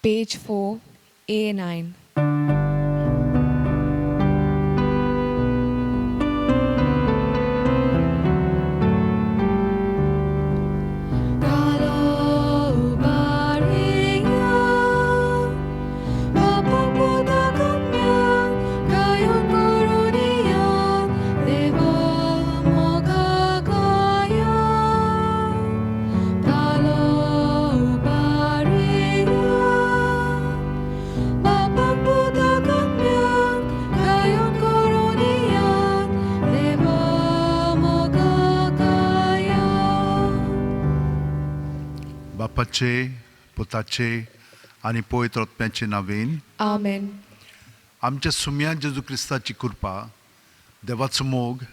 Page 4, A9. बापाचे, पुताचे आनी पवित्र आत्म्याचे नांवेन. आमेन. आमच्या सुम्या जेजू क्रिस्ताची कृपा, देवाचो मोग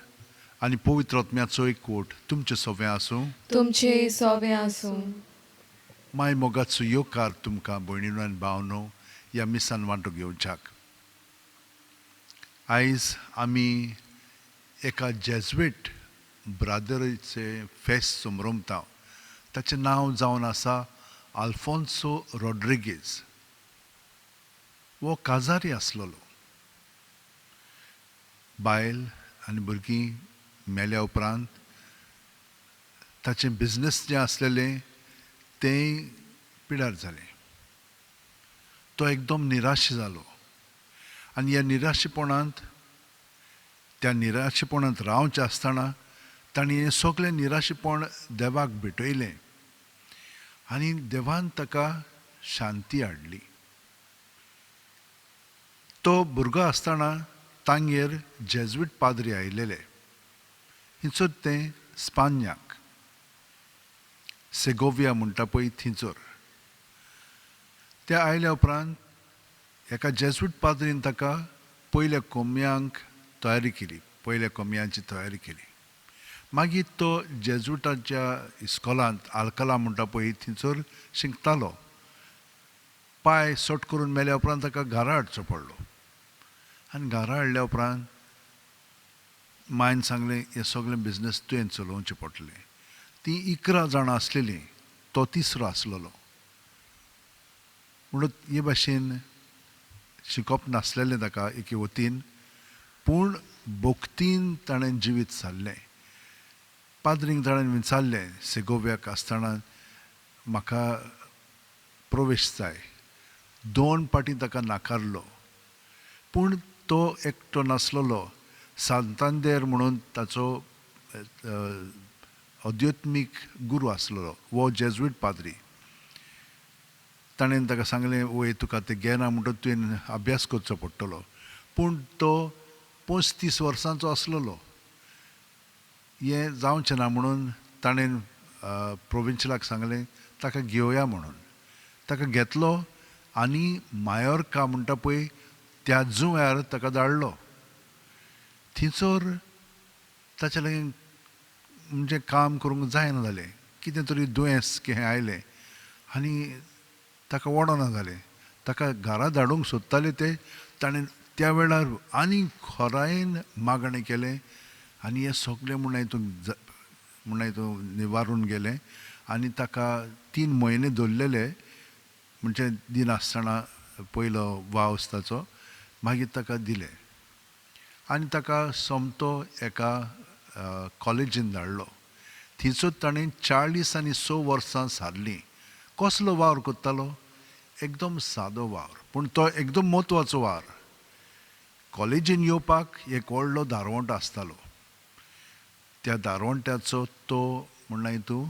आनी पवित्र आत्म्याचो एकवट तुमचे सोवें आसूं. तुमचे सोवे आसूं. माय मोगाचो येवकार तुमकां भयणीनो आनी भावनो ह्या मिसान वांटो घेवच्याक. आयज आमी एका जेज्वेट ब्रादरीचे फेस्त समरमता. ताचें नांव जावन आसा आल्फोन्सो रॉड्रिगीज. हो काजारी आसलेलो. बायल आनी भुरगीं मेल्या उपरांत ताचें बिजनस जें आसलेलें तें पिडार जालें. तो एकदम निराश जालो आनी ह्या निराशेपणांत, त्या निराशेपणांत रावचें आसतना ताणें हें सगळें निराशेपण देवाक भेटयलें आनी देवान ताका शांती हाडली. तो भुरगो आसतना तांगेर जेज्वीट पाद्री आयलेले. हिंचोर तें स्पान्याक सेगोविया म्हणटा पळय थिंचोर. त्या आयल्या उपरांत एका जेज्वीट पाद्रीन ताका पयल्या कोमयांक तयारी केली, पयल्या कोमयांची तयारी केली. मागीर तो जेज्विटाच्या इस्कोलांत आल्कला म्हणटा पळय थंयसर शिकतालो. पांय सट करून मेल्या उपरांत ताका घरा हाडचो पडलो आनी घरा हाडल्या उपरांत मायन सांगलें, हें सगळें बिजनस तुवें चलोवचें पडटलें. तीं 11 जाणां आसलेलीं, तो तिसरो आसलेलो. म्हणून हे भाशेन शिकप नासलेलें ताका एके वतीन, पूण भक्तीन ताणें जिवीत सारलें. पाद्रींक ताणें विचारलें, सेगोव्याक आसतना म्हाका प्रवेश जाय. 2 पाटी ताका नाकारलो, पूण तो एकटो नासलेलो. सांतांदेर म्हणून ताचो अध्यात्मीक गुरू आसलेलो, वो जेज्वीट पाद्री. ताणें ताका सांगलें, वय तुका तें घेना म्हणटच तुवें अभ्यास करचो पडटलो. पूण तो 35 वर्सांचो आसलेलो. हें जावचें ना म्हणून ताणें प्रोविन्शियलाक सांगलें ताका घेवया म्हणून. ताका घेतलो आनी मायोर्का म्हणटा पळय त्या जुंव्यार ताका धाडलो. थंयसर ताचे लागीं म्हणजे काम करूंक जायना जालें. कितें तरी दुयेंस कितें आयलें आनी ताका वडना जालें. ताका घरा धाडूंक सोदताले ते, ताणें त्या वेळार आनी खोरायेन मागणें केलें आनी हें सगळें म्हूण हितून म्हूण हितून निवारून गेलें. आनी ताका 3 म्हयने दवरलेले, म्हणजे दिनासतना पयलो वावस ताचो, मागीर ताका दिलें आनी ताका सोमतो एका कॉलेजीन धाडलो. थंयसर ताणें 40 आनी 6 वर्सां सारलीं. कसलो वावर करतालो? एकदम सादो वावर, पूण तो एकदम म्हत्वाचो वावर. कॉलेजीन येवपाक एक व्हडलो दारवंटो आसतालो. त्या दारवंट्याचो तो म्हणल्यार तूं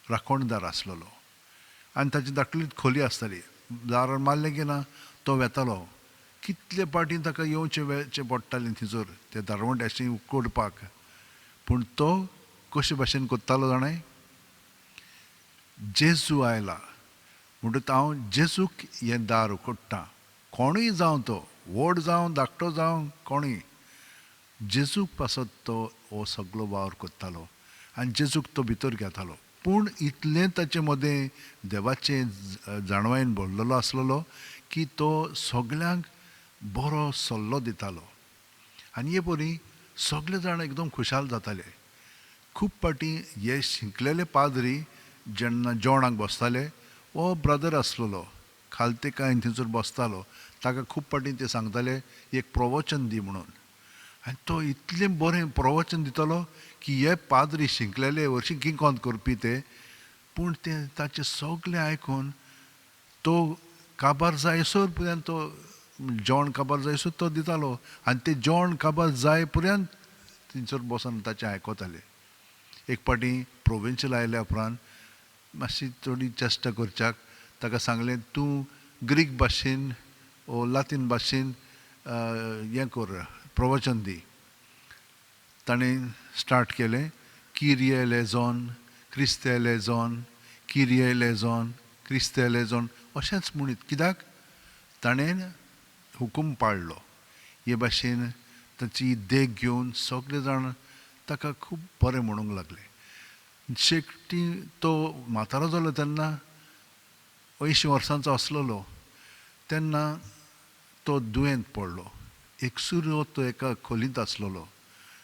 राखणदार आसलेलो आनी ताची धाकली खोली आसताली. दारार मारलें की ना तो वेतालो. कितले पाटी ताका येवचें वेचें पडटालें थंयसर त्या दारवंट्याशी उकडपाक. पूण तो कशे भाशेन करतालो जाणा, जेजू आयला म्हणटकच हांव जेजूक हें दार उकडटा. कोणूय जावं, तो व्हड जावं धाकटो जावं, कोणूय, जेजूक पासत तो हो सगलो वावर करतालो आनी जेजूक तो भितर घेतालो. पूण इतलें ताचे मदें देवाचें जाणवायेन भरलेलो आसलेलो की तो सगल्यांक बरो सल्लो दितालो आनी हे परी सगळे जाण एकदम खुशाल जाताले. खूब पाटी हे शिकलेले पाद्री जेन्ना जेवणाक बसताले, हो ब्रदर आसलेलो खालते कांय थंयसर बसतालो. ताका खूब फावटी ते सांगताले एक प्रवचन दी म्हणून, आनी तो इतलें बरें प्रवचन दितालो की हे पाद्री शिंकलेले हरशीं किंकोंत करपी ते, पूण ते ताचें सगळें आयकून तो काबार जायसर पर्यंत तो जेवण काबार जायसर तो दितालो आनी ते जेवण काबार जाय पर्यंत थंयसर बसून ताचें आयकताले. एक फावटी प्रोविन्शियल आयल्या उपरांत मातशी थोडी चेश्टा करच्याक ताका सांगलें, तूं ग्रीक भाशेन ओ लातीन भाशेन हें कर, प्रवचन दी. ताणें स्टार्ट केलें, किरिये लेजॉन क्रिस्ते लेजॉन किरिये लेजॉन क्रिस्ते लेजॉन अशेंच म्हणीत, कित्याक ताणें हुकूम पाळ्ळो. हे भाशेन ताची देख घेवन सगळे जाण ताका खूब बरें म्हणूंक लागले. शेवटी तो म्हातारो जालो तेन्ना 80 वर्सांचो आसलेलो तेन्ना तो दुयेंत पडलो. एकसुरो तो एका खोलींत आसलेलो.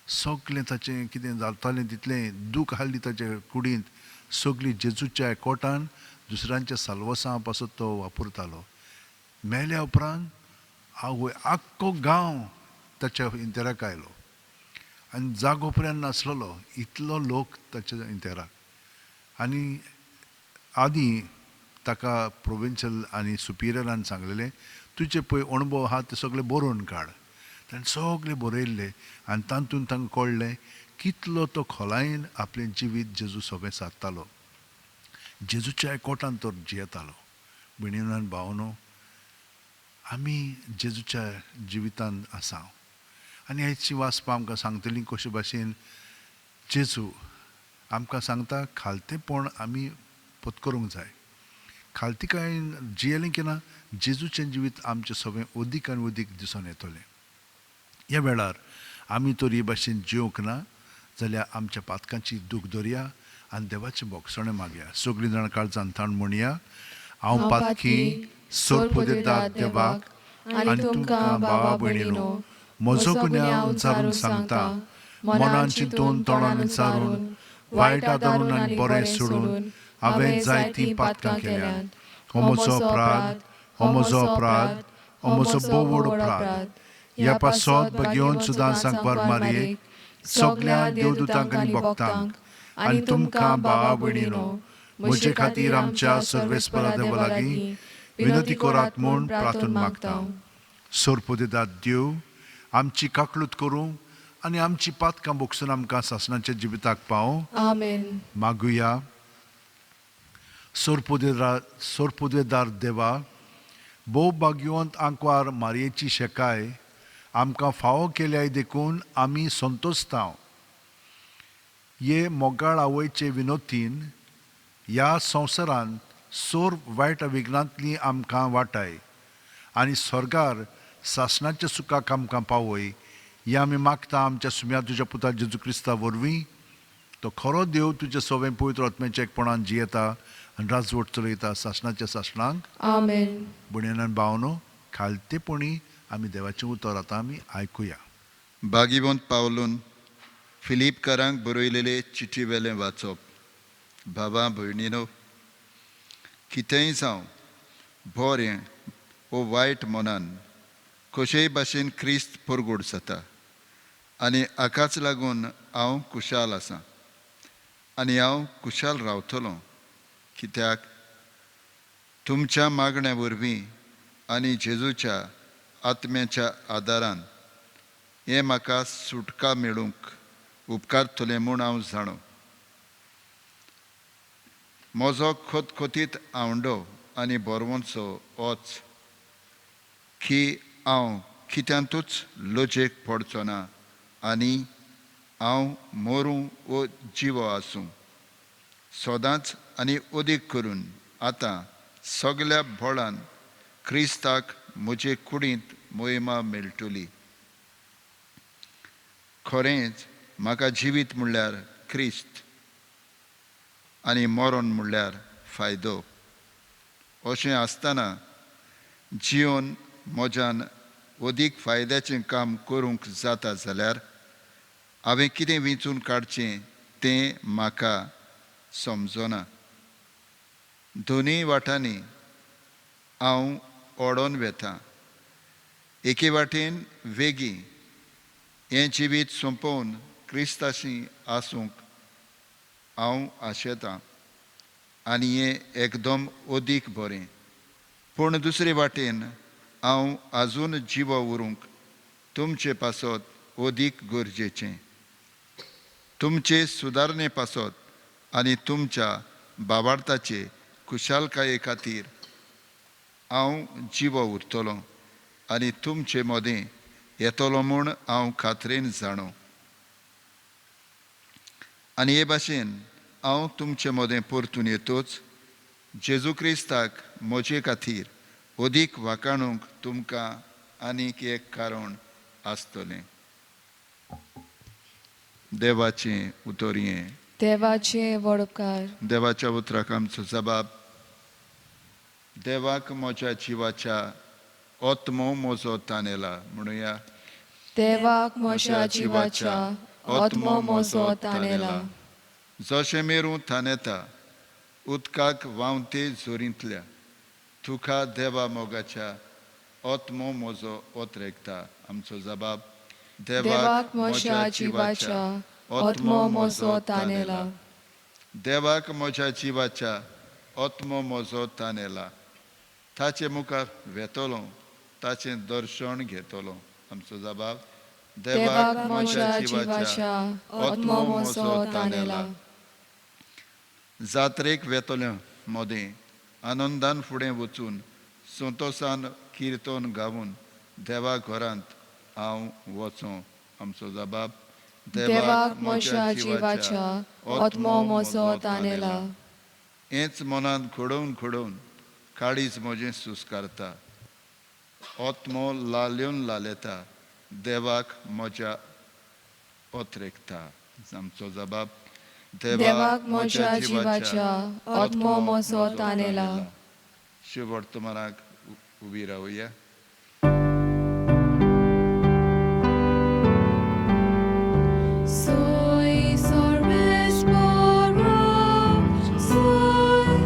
सगळें ताचें कितें जातालें तितलें दूख आहली ताच्या कुडींत, सगळी जेजूच्या एकवटान दुसऱ्यांच्या साल्वसां पासत तो वापरतालो. मेल्या उपरांत आवय आख्खो गांव ताच्या इंतेराक आयलो आनी जागो पर्यंत नासलेलो, इतलो लोक ताच्या इंतेराक. आनी आदीं ताका प्रोविन्शियल आनी सुपिरियरान सांगलेलें, तुजे पळय अणभव आहा ते सगळे बरोवन काड. ताणें सगळे बरयल्ले आनी तातूंत तांकां कळ्ळें कितलो तो खोलायेन आपलें जिवीत जेजू सगळें सादतालो, जेजूच्या एकवटान तो जियेतालो. भयणीनो आनी भावनो, आमी जेजूच्या जिवितांत आसा आनी आयची वाचपां आमकां सांगतली कशे भाशेन जेजू आमकां सांगता खालतेपण आमी पत्करूंक जाय. खालतीकायेन जियेलें की ना जेजूचें जिवीत आमचें सगळें अदीक आनी अदीक दिसून येतलें. ह्या वेळार आमी तर हे भाशेन जिवंक ना जाल्यार आमच्या पातकांची दूख धरया आनी देवाचें भोगसणें मागया. सगळीं जाणां काळजान ताण म्हणया, हांव पातकी सोरपुदेदार देवाक आनी तुमकां भावा भयणीनो म्हजो गुन्यांव विचारून सांगता, मनान चिंतून तोंडान विचारून वायट आदारून आनी बरें सोडून हांवें जायतीं पातकां केल्यांत. हो म्हजो अपराध, हो म्हजो अपराध, हो म्हजो भोव व्हड अपराध. ह्या पासत भगेवन सुद्दां सांगपार मारयेक सगल्या देवदूतांक आनी भक्तांक आनी तुमकां भावा भयणीनो म्हजे खातीर आमच्या सर्वेस्परा देवा लागीं विनंती करात म्हूण प्रार्थून मागता. सोरपुदेदाद देव आमची काकलूत करूं आनी आमची पातकां भोगसून आमकां सासणाच्या जिविताक पावों. आमेन. मागुया. सोरपुदेदार देवा, भोव भाग्यवंत आंकवार मारयेची शेकाय आमकां फावो केल्याय देखून आमी संतोशतांव. हे मोगाळ आवयचे विनोतीन ह्या संवसारांत सोर वायट विघ्नांतली आमकां वाटाय आनी स्वर्गार सासणाच्या सुखाक आमकां पावय. हें आमी मागता आमच्या सुम्या तुज्या पुता जेजू क्रिस्ता वरवीं. तो खरो देव तुज्या सवें पवित्र आत्म्याच्या एकपणान जियेता आनी राजवट चलयता सासणाच्या सासणांक. आमेन. भयणीन भावनो, खालतेपणी आमी देवाचें उतर आतां आमी आयकुया. भागिवंत पावलून फिलीपकारांक बरयलेले चिटी वेलें वाचप. भावा भयणीनो, कितेंय जावं, बरें वो वायट मनान, कशेय भाशेन क्रिस्त परगट जाता आनी हाकाच लागून हांव खुशाल आसां आनी हांव खुशाल रावतलो. कित्याक तुमच्या मागण्या वरवीं आनी जेजूच्या आत्म्याच्या आदारान हें म्हाका सुटका मेळूंक उपकारतलें म्हूण हांव जाणो. म्हजो खतखतीत आवंडो आनी बरवंचो होच की हांव कित्यांतूच लजेक पडचो ना आनी हांव मरूं वो जिवो आसूं सदांच आनी अदीक करून आतां सगल्या बळान क्रिस्ताक म्हजे कुडींत मोहिमा मेळटली. खरेंच म्हाका जिवीत म्हणल्यार क्रिस्त आनी मरण म्हणल्यार फायदो. अशें आसतना जिवन म्हज्यान अदीक फायद्याचें काम करूंक जाता जाल्यार हांवें कितें विंचून काडचें तें म्हाका समजना. दोनूय वाटांनी हांव ओडोन वेता. एके वाटेन वेगीं हें जिवीत सोंपोवन क्रिस्ताशी आसूंक हांव आशेतां आनी हें एकदम अदीक बरें. पूण दुसरे वाटेन हांव आजून जिवो उरूंक तुमचे पासत अदीक गरजेचें. तुमचे सुदारणे पासत आनी तुमच्या भावार्थाचे खुशालकाये खातीर हांव जिवो उरतलो आनी तुमचे मदें येतलो म्हूण हांव खात्रेन जाणो. आनी हे भाशेन हांव तुमचे मदें परतून येतोच जेजू क्रिस्ताक म्हजे खातीर अदीक वाखाणूंक तुमकां आनीक एक कारण आसतलें. देवाचें उतर हें. देवाचे वडपकार. देवाच्या उतराक आमचो जबाब. देवाक म्हज्या जिवाच्या आत्मो म्हजो तानेला म्हणुया. देवाक म्हज्या जिवाच्या आत्मो म्हजो तानेला. जशें मेरूं तानेता उदकाक व्हांवते जोरींतल्या तुका देवा मोगाच्या आत्मो म्हजो ओतरेकता. आमचो जबाब. देवाक म्हज्या जिवाच्या आत्मो म्हजो तानेला. देवाक म्हज्या जिवाच्या आत्मो म्हजो तानेला. ताचे मुखार वेतलो ताचें दर्शन घेतलो. आमचो जबाब. देवाक म्हज्या जिवाच्या आत्मो म्हजो तानेला. जात्रेक वेतल्या मदें आनंदान फुडें वचून संतोसान किर्तन गावन देवा घरांत हांव वचों. आमचो जबाब. देवाक म्हज्या जिवाच्या आत्मो म्हजो तानेला. हेंच मनांत घडोवन घडोवन काळीज म्हजें सुस्कारता. आत्मो लालेवन लालेता देवाक म्हज्या ओतरेकता. आमचो जबाब. देवाक म्हज्या जिवाच्या आत्मो म्हजो तानेला. शिव वर्तमानाक उबी रावया. Soy sorvesporo, soy,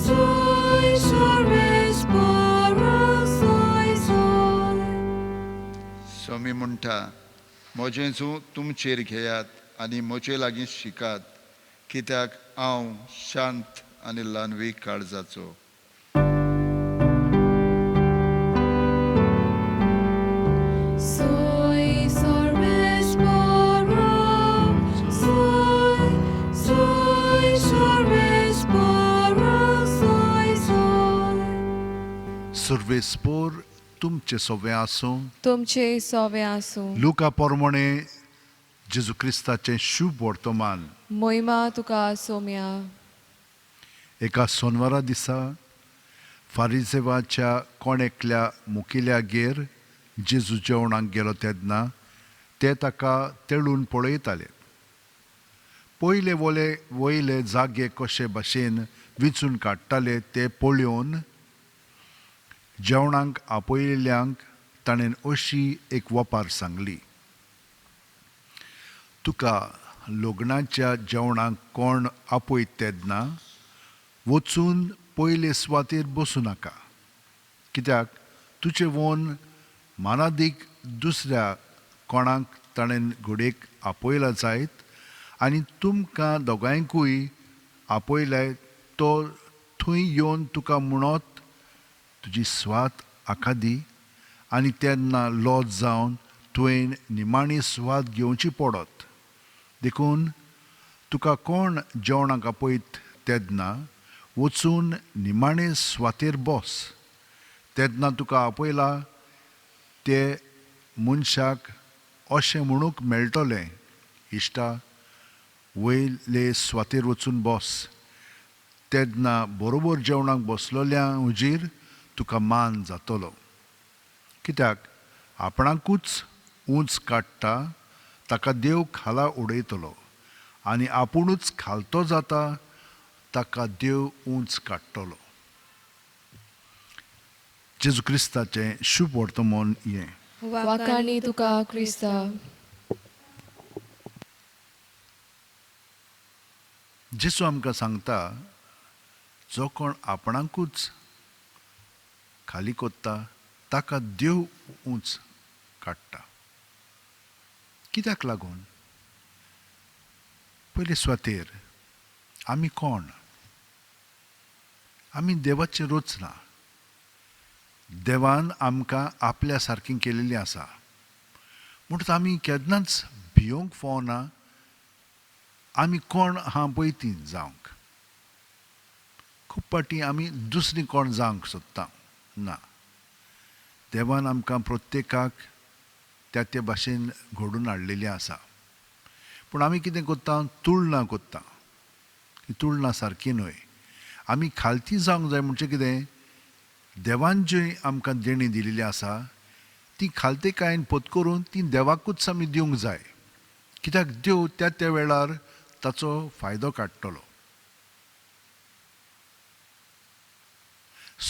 soy sorvesporo, soy, soy. स्वामी म्हणटा म्हजें जूं तुमचेर घेयात आनी म्हजे लागीं शिकात कित्याक हांव शांत आनी ल्हानवी काळजाचो. Soy sorvesporo, soy, soy sorvesporo, soy, soy. सर्वेस्पोर तुमचें सगळें आसूं. तुमचे सोवे आसूं. लुका पोरमोणे जेजू क्रिस्ताचें शुभ वर्तमान. मोहिमा तुका सोम्या. एका सोनवारा दिसा फारिजेवाच्या कोण एकल्या मुखेल्यागेर जेजू जेवणाक गेलो तेन्ना ते ताका तेळून पळयताले. पयले वले वयले जागे कशे भाशेन विंचून काडटाले ते पळोवन जेवणाक आपयिल्ल्यांक ताणें अशी एक वपार सांगली. तुका लग्नाच्या जेवणाक कोण आपयत तेन्ना वचून पयले सुवातेर बसूं नाका, कित्याक तुजे वोन मानादीक दुसऱ्या कोणाक ताणें घडयेक आपयला जायत आनी तुमकां दोगांयकूय आपयल्यार तो थंय येवन तुका म्हणत तुजी सुवात हाका दी, आनी तेन्ना लॉज जावन तुवें निमाणी सुवात घेवची पडत. देखून तुका कोण जेवणाक आपयत तेन्ना वचून निमाणे सुवातेर बस, तेन्ना तुका आपयला ते मनशाक अशें म्हणूंक मेळटलें, इश्टा वयले सुवातेर वचून बस. तेन्ना बरोबर जेवणाक बसलोल्या हुजीर तुका मान जातलो, कित्याक आपणाकूच उंच काडटा ताका देव खाला उडयतलो आनी आपुणूच खालतो जाता ताका देव उंच काडटलो. जेजू क्रिस्ताचें शुभ वर्तमान हें. वाखाणी तुका क्रिस्ता. जेजू आमकां सांगता जो कोण आपणाकूच खाली कोत्ता ताका देव उंच काडटा. कित्याक लागून? पयले सुवातेर आमी कोण? आमी देवाची रचना. देवान आमकां आपल्या सारकी केलेली आसा. म्हणटच आमी केन्नाच भियोंक फावना आमी कोण आहा पळय ती जावंक. खूब फावटी आमी दुसरी कोण जावंक सोदता. ना, देवान आमकां प्रत्येकाक त्या ते भाशेन घडून हाडलेली आसा. पूण आमी कितें करता? तुळना करता. ती तुळना सारकी न्हय. आमी खालती जावंक जाय. म्हणजे कितें? देवान जी आमकां देणी दिलेली आसा ती खालतेकायेन पोत करून ती देवाकूच आमी दिवंक जाय. कित्याक देव त्या त्या वेळार ताचो फायदो काडटलो.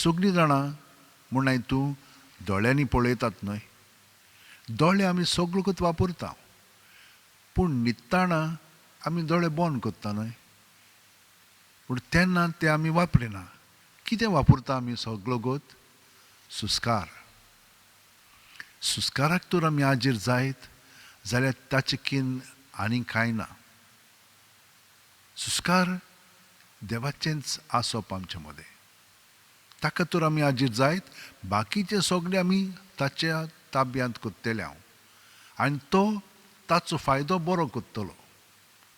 सगळीं जाणां म्हूण तूं दोळ्यांनी पळयतात न्हय. दोळे आमी सगळोकूच वापरता, पूण न्हिदतना आमी दोळे बंद करता न्हय. पूण तेन्ना ते आमी वापरिना. कितें वापरता आमी सगळो गोत? सुस्कार. सुस्काराक तर आमी आजेर जायत जाल्यार ताचें कीन आनी कांय ना. सुस्कार देवाचेंच आसप आमचे मदें. ताका तर आमी आजीर जायत बाकीचें सगळें आमी ताच्या ताब्यांत करतले हांव आनी तो ताचो फायदो बरो करतलो,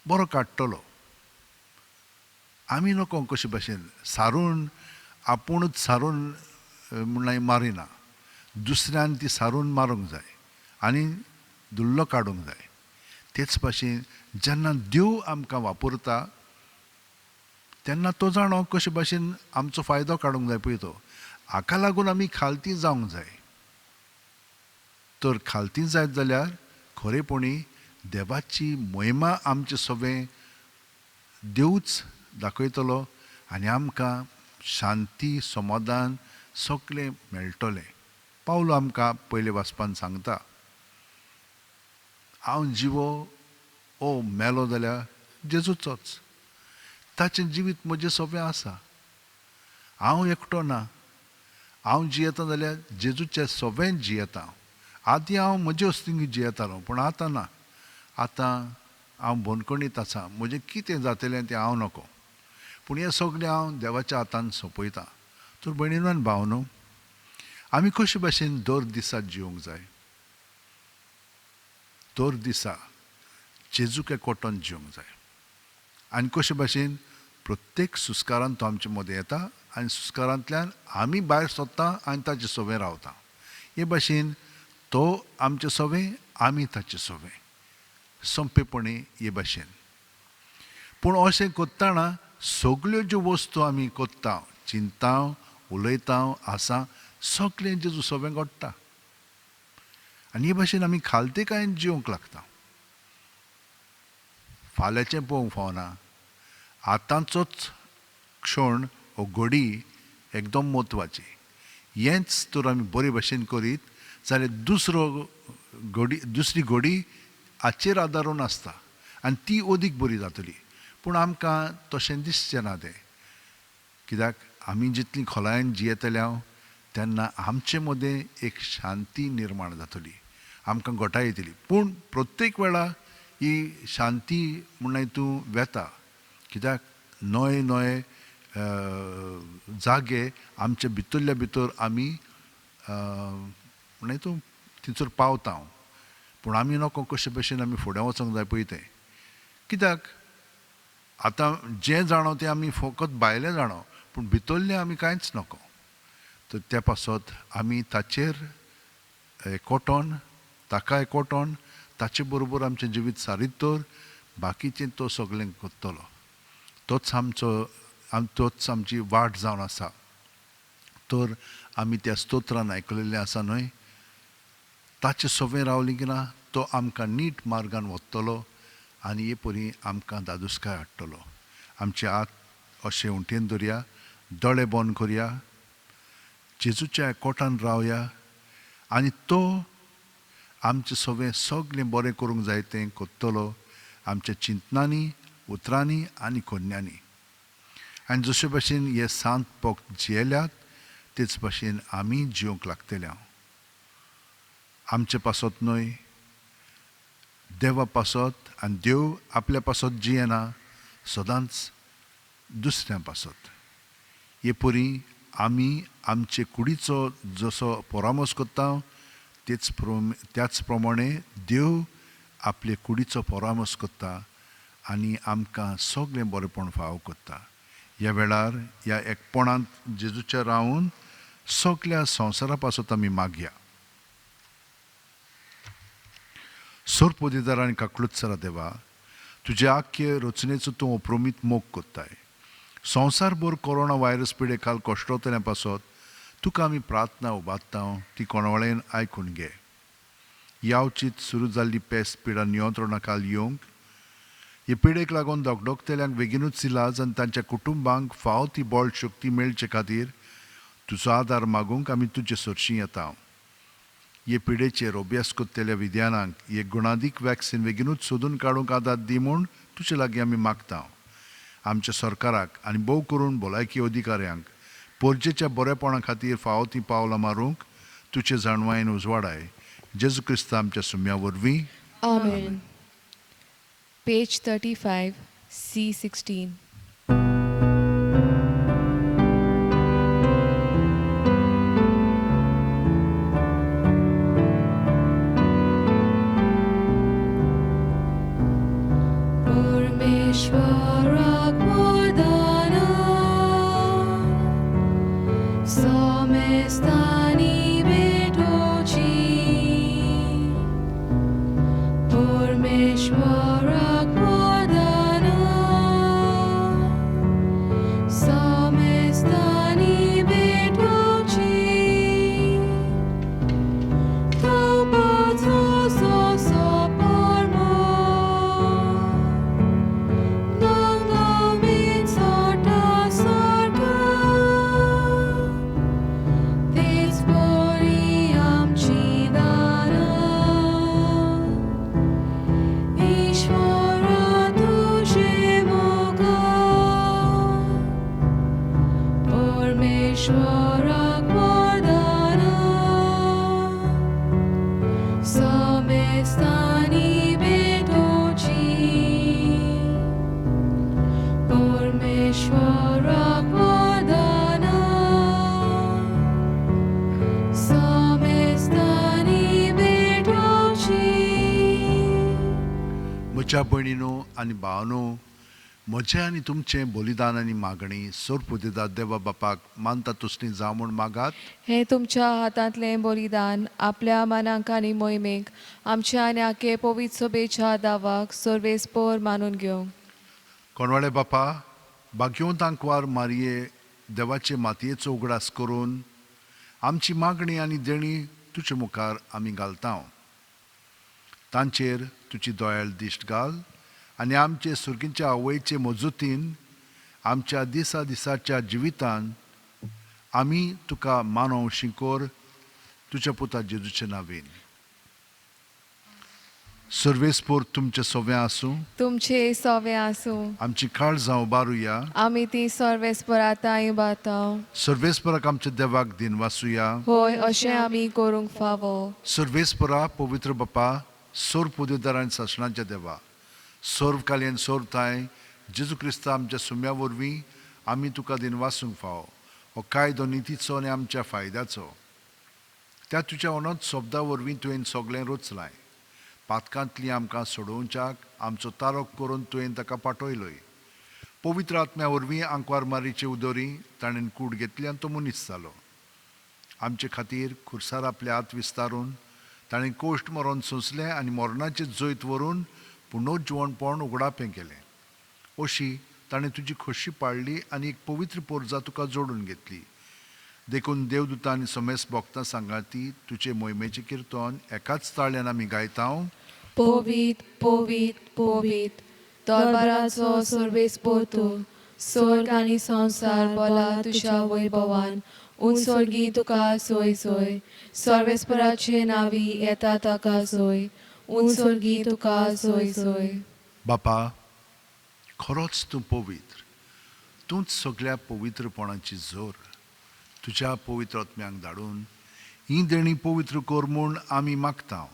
बरो काडटलो. आमी नको कशे भाशेन सारून आपुणूच सारून म्हणल्यार मारिना, दुसऱ्यान ती सारून मारूंक जाय आनी धुल्लो काडूंक जाय. तेच भाशेन जेन्ना देव आमकां वापरता तेन्ना तो जाणो कशे भाशेन आमचो फायदो काडूंक जाय पळय तो. हाका लागून आमी खालती जावंक जाय. तर खालती जायत जाल्यार खरेपणी देवाची महिमा आमचे सगळें देवूच दाखयतलो आनी आमकां शांती समाधान सगळें मेळटलें. पावलो आमकां पयले वाचपान सांगता, हांव जिवो ओ मेलो जाल्यार जेजूचोच, ताचें जिवीत म्हजें सोंपें आसा. हांव एकटो ना, हांव जियेता जाल्यार जेजूचें सोंपें जियेता. आदीं हांव म्हजे वस्तूंक जियेतालो, पूण आतां ना. आतां हांव बंदखणीत आसा, म्हजें कितें जातलें तें हांव नको. पूण हें सगळें हांव देवाच्या हातान सोंपयता. तर भयणीनो आनी भावनो, आमी कशे भाशेन दर दिसा जिवंक जाय? दर दिसा जेजूक एकवटून जिवंक जाय. आनी कशे भाशेन प्रत्येक सुस्कारान तो आमचे मदें येता आनी सुस्कारांतल्यान आमी भायर सोदता आनी ताचे सोवें रावता. हे भाशेन तो आमचे सोवें, आमी ताचे सोवें, सोंपेपणी हे भाशेन. पूण अशें करतना सगल्यो ज्यो वस्तू आमी करता, चिंता, उलयता, आसा, सगळें जेजू सोवें घडटा. आनी हे भाशेन आमी खालतेकायेन जिवंक लागता. फाल्यांचें पळोवंक फावना. आतांचोच क्षण हो घडी एकदम म्हत्वाची. हेंच तर आमी बरे भाशेन करीत जाल्यार दुसरो घडी, दुसरी घडी हाचेर आदारून आसता आनी ती अदीक बरी जातली. पूण आमकां तशें दिसचें ना तें. कित्याक आमी जितली खोलायेन जियेतले हांव तेन्ना आमचे मदें एक शांती निर्माण जातली, आमकां घटाय येतली. पूण प्रत्येक वेळा ही शांती म्हणल्यार तूं वेता. कित्याक नवे नवे जागे आमचे भितरल्या भितर आमी म्हणल्यार तूं थंयसर पावता हांव. पूण आमी नको कशे भशेन आमी फुडें वचोंक जाय पळय तें. कित्याक आतां जें जाणो तें आमी फकत भायलें जाणो, पूण भितरलें आमी कांयच नको. तर त्या पासत आमी ताचेर एकवटोन, ताका एकवटोन ताचे बरोबर आमचें जिवीत सारीत तर बाकीचें तो सगळें करतलो. तोच आमचो, तोच आमची वाट जावन आसा. तर आमी त्या स्तोत्रान आयकलेलें आसा न्हय, ताचें सोवें रावलें की ना तो आमकां नीट मार्गान वतलो आनी हे परी आमकां दादुसकाय हाडटलो. आमचे हात अशें उंटेन दवरया, दोळे बंद करया, जेजूच्या एकवटान रावया आनी तो आमचें सगळें सगळें बरें करूंक जाय तें करतलो आमच्या चिंतनांनी, उतरांनी आनी कोन्यांनी. आनी जशे भाशेन हे सांत पोक्त जियेल्यात तेच भाशेन आमी जिवंक लागतले. आमचे पासत न्हय, देवा पासत, आनी देव आपल्या पासत जियेना, सदांच दुसऱ्या पासत. हे परी आमी आमचे कुडीचो जसो परामर्श करता त्याच प्रमाणे देव आपले कुडीचो परामर्श करता आनी आमकां सगळें बरेंपण फावो करता. ह्या वेळार ह्या एकपणांत जेजूच्या रावन सगल्या संवसारा पासत आमी मागया. सोरपोदेदार आनी काकलुत्सरा देवा, तुज्या आख्खे रचनेचो तूं अप्रमीत मोग करताय. संवसारभर कोरोना व्हायरस पिडे खाल कश्टोतल्या पासत तुका आमी प्रार्थना उबारता, ती कोणावळेन आयकून घे. यावचीत सुरू जाल्ली पेस्ट पिडा नियंत्रणा खाल येवंक, हे पिडेक लागून धगधगतल्यांक बेगीनूच इलाज आनी तांच्या कुटुंबांक फावो ती बळ शक्ती मेळचे खातीर तुजो आदार मागूंक आमी तुजे सरशीं येता. हे पिडेचेर अभ्यास करतल्या विद्यानांक एक गुणादीक वॅक्सिन बेगीनूच सोदून काडूंक आदार दी म्हूण तुजे लागीं आमी मागता. आमच्या सरकाराक आनी भोव करून भलायकी अधिकाऱ्यांक पोरजेच्या बरेपणा खातीर फावो तीं पावलां मारूंक तुजे जाणवायेन उजवाडाय. जेजू क्रिस्त आमच्या सुम्या वरवीं. आमेन. Page 35, C16. परमेश्वराक वरदान समेस्तांनी भेटोवची. परमेश्वराक वरदान समेस्तांनी भेटोवची. तुपाचो सोसो परमो दोंगोमीत सोटा सारका तेच परी आमची दारां ईश्वरा तुजे मुखार. परमेश्वराक वरदान समेस्तांनी भेटोवची. परमेश्वराक वरदान समेस्तांनी भेटोवची. म्हज्या भयणीनो आनी भावानो, म्हजें आनी तुमचें बलिदान आनी मागणी सोरपुदेदा देवा बापाक मानता तसली जावं म्हूण मागात. हें तुमच्या हातांतलें बलिदान आपल्या मनाक आनी मोहिमेक आमच्या आनी आखे पवित्र सभेच्या दावाक सर्वेस्पोर मानून घेवंक. कोणवाळे बापा, भाग्यवंत आंकवार मारये देवाचे मातयेचो उगडास करून आमची मागणी आनी देणी तुजे मुखार आमी घालता. तांचेर तुजी दयाळ दिश्ट घाल आनी आमचे सुर्गींच्या आवयचे मजुतीन आमच्या दिसा दिसाच्या जिवितान आमी तुका मानव शिंकोर तुज्या पुता जेजूचे नांवेन. सर्वेस्पोर तुमचे सोव्यां आसूं. तुमचे सोवे आसूं. आमची काळजां उबारुया. आमी ती सर्वेस्पर आतां उबारता. सर्वेस्पराक आमच्या देवाक दिनवासुया. होय, अशें आमी करूंक फावो. सर्वेस्परा पवित्र बापा, सर्व पुदेदार आनी सासणाच्या देवा, सर्व कालयन सर्व थांय जेजू क्रिस्ता आमच्या सुम्या वरवीं आमी तुका दिनवासूंक फावो. हो कायदो नितीचो आनी आमच्या फायद्याचो. त्या तुज्या अनंत शब्दा वरवीं तुवें सगळें रचलाय. पातकांतली आमकां सोडोवच्याक आमचो तारक करून तुवें ताका पाठयलोय. पवित्र आत्म्या वरवीं आंकवार मारीचे उदोरी ताणें कूड घेतली आनी तो मनीस जालो. आमचे खातीर खुर्सार आपले हात विस्तारून ताणें कोश्ट मरोन सोंसलें आनी मरणाचें जैत व्हरून पुनर्जिवणपण उगडापें केलें. अशी ताणें तुजी खोशी पाळ्ळी आनी एक पवित्र पोरजा तुका जोडून घेतली. देखून देवदूतां आनी समेस्त भक्तां सांगाती तुजे मोहिमेचें किर्तन एकाच ताळ्यान आमी गायता. पवित्र पवित्र पवित्र दरबाराचो सर्वेस्पोर तूं, स्वर्ग आनी संवसार बोला तुज्या वैभवान. उंचोर्गी तुका सोय सोय, सर्वेस्पराचे नावी येता ताका सोय, उंचोर्गी तुका सोय सोय. बापा, खरोच तूं पवित्र, तूंच सगळ्या पवित्रपणाची जोर. तुज्या पवित्र आत्म्यांक धाडून हीं देणीं पवित्र कर म्हूण आमी मागता.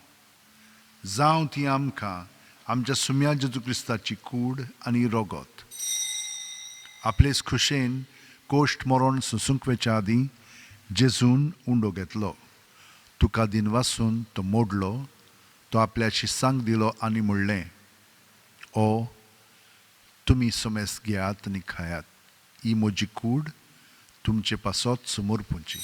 जावं ती आमकां आमच्या सुम्या जेजू क्रिस्ताची कूड आनी रगत. आपलेच खुशेन कोश्ट मरण सोंसूंक वेच्या आदीं जेजून उंडो घेतलो, तुका दिनवासून तो मोडलो, तो आपल्या शिसांक दिलो आनी म्हणलें, ओ तुमी समेस्त घेयात आनी खायात, ही म्हजी कूड तुमचे पासत समर्पूंची.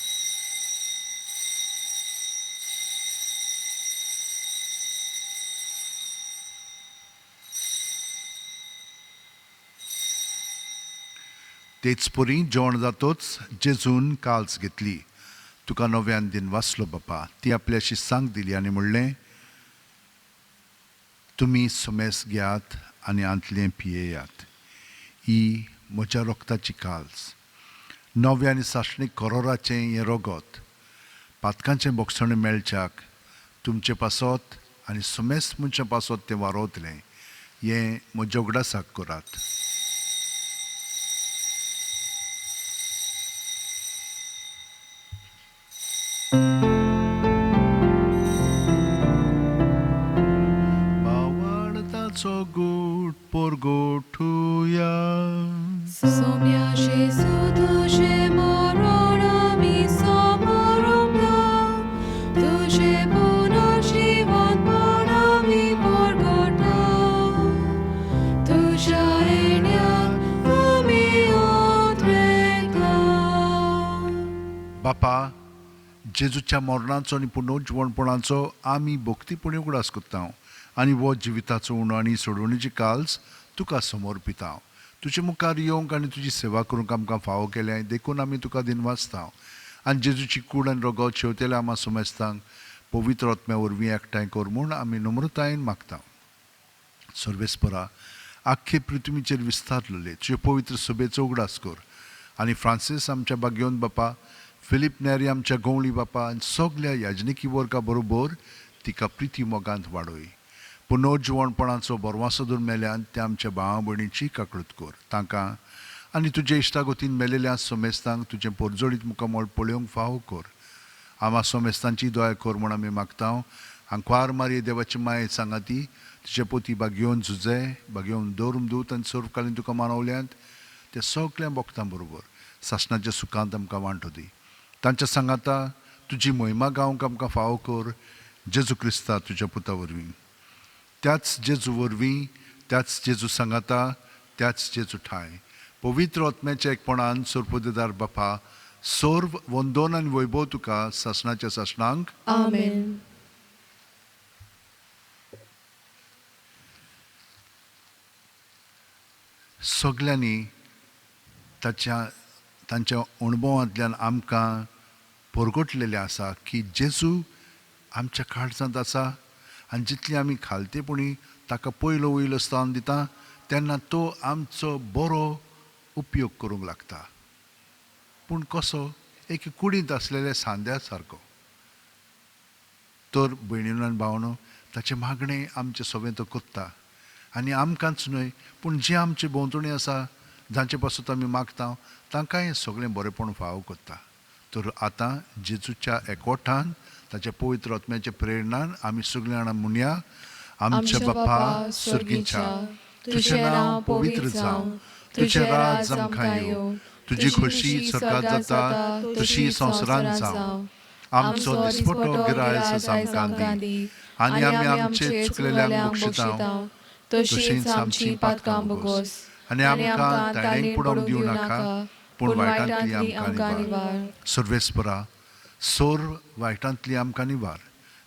तेच परी जेवण जातोच जेजून काल्स घेतली, तुका नव्यान दिनवासलो बापा, ती आपल्या शिसांक दिली आनी म्हणलें, तुमी समेस घेयात आनी आंतलें पियेयात, ही म्हज्या रक्ताची काल्स, नव्या आनी सासणीक करोराचें हें रगत, पातकांचें बोगसणें मेळच्याक तुमचे पासत आनी समेस्त मनशां पासत तें वारोवतलें, हें म्हज्या उगडासाक करात. गोट परगोठुया. सोम्या जेजू तुजें मरण आमी समरपता, तुजें पुनर्जिवनपण आमी परगटा, तुज्या येण्याक आमी उद्वेगता. बापा, जेजूच्या मरणाचो आनी पुनर्जिवणपणाचो आमी भक्तीपणी उगडास करता आनी हो जिविताचो उणो आनी सोडवणीची काल्स तुका समर्पिता. तुजे मुखार येवंक आनी तुजी सेवा करूंक आमकां फावो केलें देखून आमी तुका दिनवासता. आनी जेजूची कूड आनी रगत शेवतेल्या आमा समेस्तांक पवित्र आत्म्या वरवीं एकठांय कर म्हूण आमी नम्रतायेन मागता. सर्वेस्परा, आख्खे पृथ्वीचेर विस्तारलेले तुजे पवित्र सभेचो उगडास कर आनी फ्रांसीस आमच्या बागेवन बापा, फिलीप नेरी आमच्या गवळी बापा आनी सगल्या याजनिकी वर्गा बरोबर तिका प्रिती मोगांत वाडय. पुनर्जिवणपणाचो बरवासो धरून मेल्यान त्या आमच्या भावा भयणीची काकळूत कर. तांकां आनी तुजे इश्टागतीन मेलेल्या समेस्तांक तुजें पोरजोळीत मुखामळ पळोवंक फावो कर. आमा समेस्तांची दया कर म्हूण आमी मागता. आंकवार मारये देवाची माये सांगाती तुजे पोती बागेवन झुजे बागेवन दवरून दूत आनी सर्वकालीन तुका मानवल्यांत ते सगळ्या भक्तां बरोबर सासणाच्या सुखांत आमकां वांटो दी. तांच्या सांगाता तुजी मोहिमा गावंक आमकां फावो कर, जेजू क्रिस्ता तुज्या पुता वरवीं. त्याच जेजू वरवीं, त्याच जेजू सांगाता, त्याच जेजू ठाय पवित्र आत्म्याच्या एकपणान सोरपोदेदार बापा, सर्व वंदोन आनी वैभव तुका सासणाच्या सासणांक. आमेन. सगल्यांनी ताच्या तांच्या अणभवांतल्यान आमकां परगटलेलें आसा की जेजू आमच्या काळजांत आसा आनी जितली आमी खालतेपणी ताका पयलो वयलो स्थान दिता तेन्ना तो आमचो बरो उपयोग करूंक लागता. पूण कसो? एक कुडींत आसलेल्या सांद्या सारको. तर भयणीनो आनी भावनो, ताचें मागणें आमचें सगळें तो करता आनी आमकांच न्हय पूण जे आमचे भोंवतणी आसा जांचे पासून आमी मागता तांकांय सगळें बरेंपण फावो करता. तर आतां जेजूच्या एकवटान ताच्या पवित्र आत्म्याच्या प्रेरणान आमी सगळीं जाणां म्हणया, आमच्या बापा सर्गीच्या, तुजें नांव पवित्र जावं, तुजें राज आमकां येवं, तुजी खोशी स्वर्गांत जाता तशी संवसारांत जावं. आमचो दिसपटो गिरायस आमकां दी आनी आमी आमचे चुकलेल्यांक बक्षिता तशीच आमची पातकां भोगोस आनी आमकां ताणें पडोवंक दिवं नाका पूण वायटांतली आमकां निवार. सर्वेस्परा, सोर वायटांतली आमकां निवार.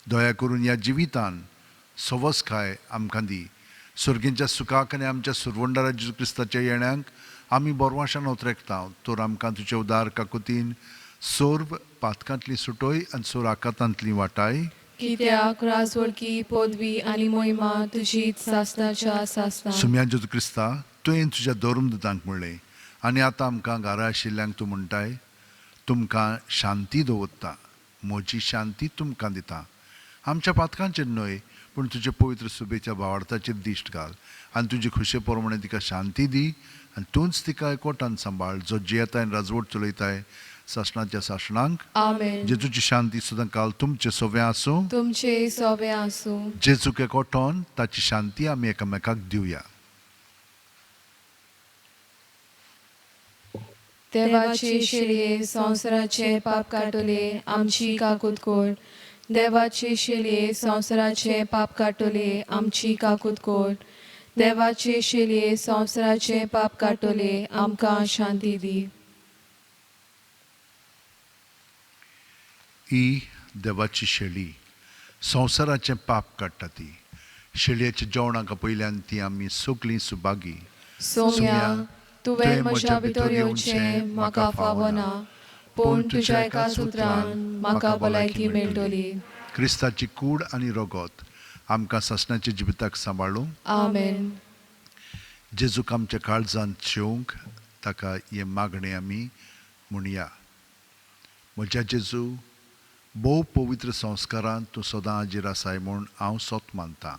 दया करून ह्या जिवितान सवसकाय आमकां दी. सर्गींच्या सुखाक आनी आमच्या सुरवंडारा जेजू क्रिस्ताच्या येण्यांक आमी बोरवाशान ओतरेकता. तर आमकां तुजे उदार काकुतीन सोर्व पातकांतली सुटोय आनी सोर आकातांतली वाटाय. कित्याक राजवळकी पदवी आनी मोहिमा तुजीच सासणाच्या सासणाक. सुम्या जेजू क्रिस्ता, तुवें तुज्या धर्मदूतांक म्हणलें आनी आतां आमकां घरा आशिल्ल्यांक तूं म्हणटाय, तुमकां शांती दवरता, म्हजी शांती तुमकां दिता. आमच्या पातकांचेर न्हय पूण तुजे पवित्र सुबेच्या भावार्थाचेर दिश्ट घाल आनी तुजी खुशे प्रमाणे तिका शांती दी आनी तूंच तिका एकवटान सांबाळ, जो जियेताय आनी राजवट चलयताय सासणाच्या सासणांक. आमेन. जेजूची शांती सदां काल तुमचे सोवे आसूं. तुमचे सोबे आसूं. जेजूक एकवटोन ताची शांती आमी एकामेकाक दिवया. देवाचे शेलये संवसाराचे पाप काटोले आमची काकूत कोर. देवाचे शेलये संवसाराचे पाप काटोले आमची काकूत कोर. देवाचे शेलये संवसाराचे पाप काटोले आमकां शांती दी. ही देवाची शेळी संवसाराचें पाप काडटा. ती शेळयेच्या जेवणाक पयल्यान ती आमी सगळीं सुभागी. सोम्या, तुवें म्हज्या भितर येवचें म्हाका फावना, पूण तुज्या एका सुत्रान म्हाका भलायकी मेळटली. क्रिस्ताची कूड आनी रगत आमकां सासणाच्या जिविताक सांबाळूं. आमेन. जेजूक आमच्या काळजांत शेवंक ताका हें मागणें आमी म्हणया. म्हज्या जेजू, भोव पवित्र संस्कारांत तूं सदां हाजीर आसाय म्हूण हांव सत मानतां.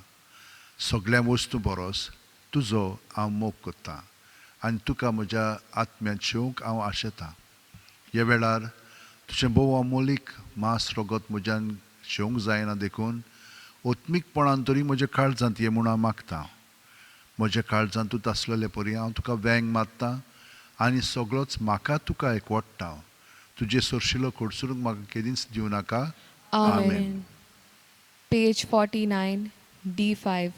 सगळ्या वस्तू बरोस तुजो हांव मोग करतां आनी तुका म्हज्या आत्म्यांत शेवंक हांव आशेतां. ह्या वेळार तुजें भोव अमोलीक मांस रगत म्हज्यान शेवंक जायना, देखून आत्मीकपणान तरी म्हज्या काळजांत ये म्हूण हांव मागतां. म्हज्या काळजांतूच आसलेले परी हांव तुका वेंग मारतां आनी सगळोच म्हाका तुका एकवटता. तुजे सरशिलो कडसरूंक म्हाका केदींच दिवं नाका. आमेन. Page 49, D5.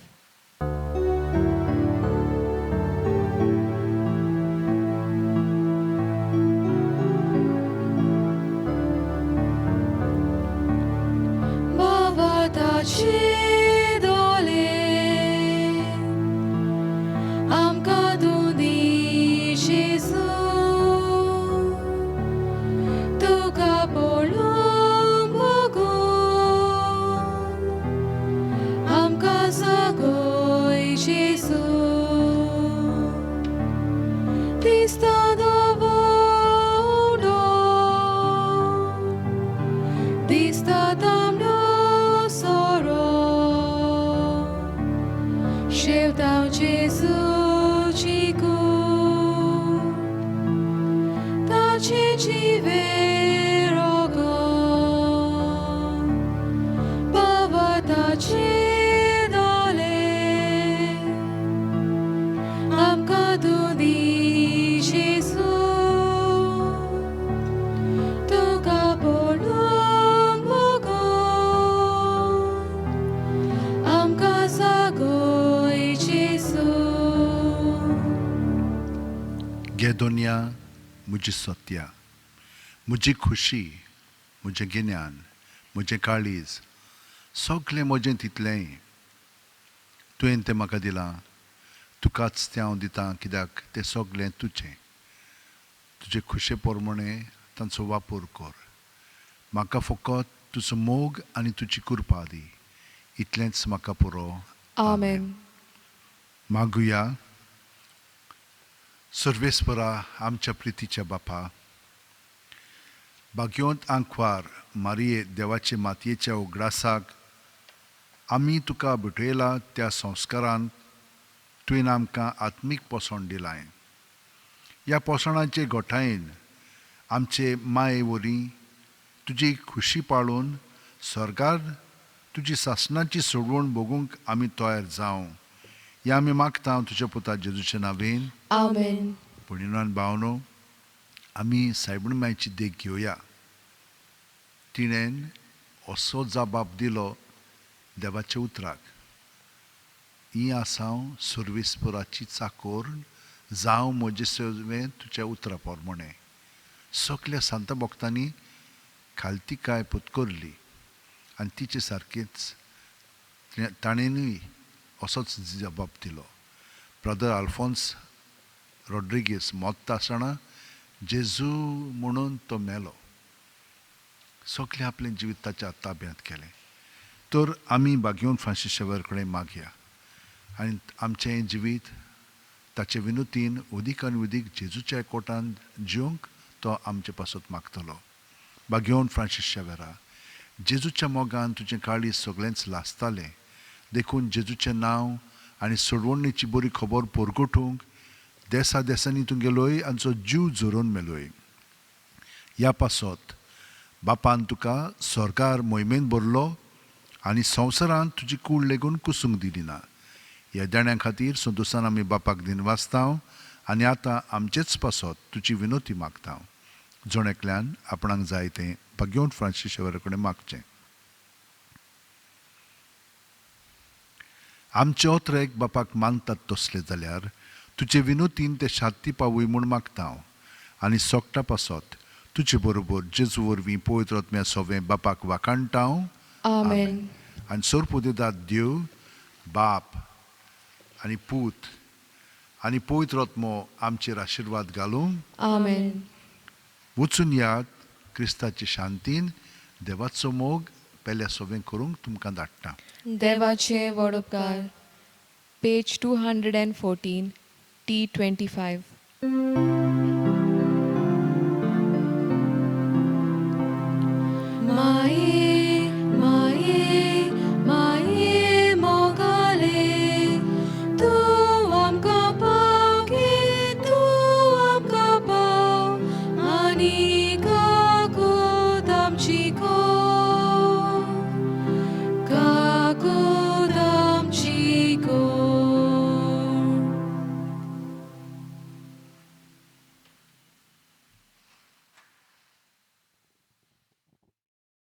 भावार्थाचे दोले आमकां तूं दी जेजू, तुका पळोवंक भोगूं आमकां जागय जेजू. दिसता धवो उडो, दिसता तांबडो सोरो, शेवतांव जेजूची कूड, ताचें जिवें रगत, भावार्थाचे दोले आमकां तूं दी जेजू, तुका पळोवंक भोगूं आमकां जागय जेजू. घे दोनया म्हजी सत्या, म्हजी खुशी, म्हजें गिन्यान, म्हजें काळीज, सगळें म्हजें तितलेंय तुवें तें म्हाका दिलां. तुकाच तें हांव दितां, कित्याक तें सगळें तुजें. तुजे खुशे प्रमाणें तांचो वापर कर. म्हाका फकत तुजो मोग आनी तुजी कृपा दी, इतलेंच म्हाका पुरो. आमेन. मागुया. सर्वेस्परा, आमच्या प्रितीच्या बापा, भाग्योंत आंकवार मारिये देवाचे मातयेच्या उगडासाक आमी तुका भेटयला त्या संस्कारान तुवें आमकां आत्मीक पोसण दिलाय. ह्या पोसणाचे गोठायेन आमचे माये वरी तुजी खुशी पाळून स्वर्गार तुजी सासणाची सोडवण भोगूंक आमी तयार जावं, ह्या आमी मागता तुज्या पुता जेजूच्या नांवेन. आमेन. भयणीनो भावनो, आमी सायबण मायची देख घेवया. तिणेन असो जबाब दिलो देवाच्या उतराक, ही आसा हांव सर्वेस्पराची चाकोर, जावं म्हजे सवें तुज्या उतरा प्रमाणें. सगल्या सांता भक्तांनी खालतिकाय पत्करली आनी तिचे सारकेच ताणेनूय असोच जबाब दिलो. ब्रदर आल्फोन्स रॉड्रिगीस मोत्ता आसतना जेजू म्हणून तो मेलो. सगळें आपलें जिवीत ताच्या ताब्यांत केलें. तर आमी बागेवन फ्रांसीस शेवर कडेन मागया आनी आमचें जिवीत ताचे विनोतीन उदीक आनी उदीक जेजूच्या कोटान जिवंक तो आमचे पासत मागतलो. बागेवन फ्रांसीस शेवेरा, जेजूच्या मोगान तुजें काळीज सगळेंच लासतालें, देखून जेजूचें नांव आनी सोडवणीची बरी खबर परगटूंक देसा देसांनी तूं गेलोय आनी जीव झरोवन मेलोय. ह्या पासत बापान तुका स्वर्गार मोहिमेन भरलो आनी संवसारांत तुजी कूड लेगून कुसूंक दिली ना. ह्या देण्या खातीर संतोसान आमी बापाक दिनवासतांव आनी आतां आमचेच पासत तुजी विनोती मागतांव. जण एकल्यान आपणाक जाय तें भाग्यवंत फ्रांसीस शेवरा कडेन मागचें. आमचे ओत्रेक बापाक मानतात तसले जाल्यार तुजे विनोतीन ते शांती पावूय म्हूण मागता हांव आनी सोगटा पासत तुजे बरोबर जेजू वरवीं पवित्र आत्म्या सोवें बापाक वाखाणटा हांव. आमेन. आनी सोरपुदेदात देव बाप आनी पूत आनी पवित्र आत्मो आमचेर आशिर्वाद घालूं. आमेन. वचून यात क्रिस्ताचे शांतीन देवाचो मोग पेल्या सोवें करूंक तुमकां धाडटा. देवाचे व्हड उपकार. Page 214, T25.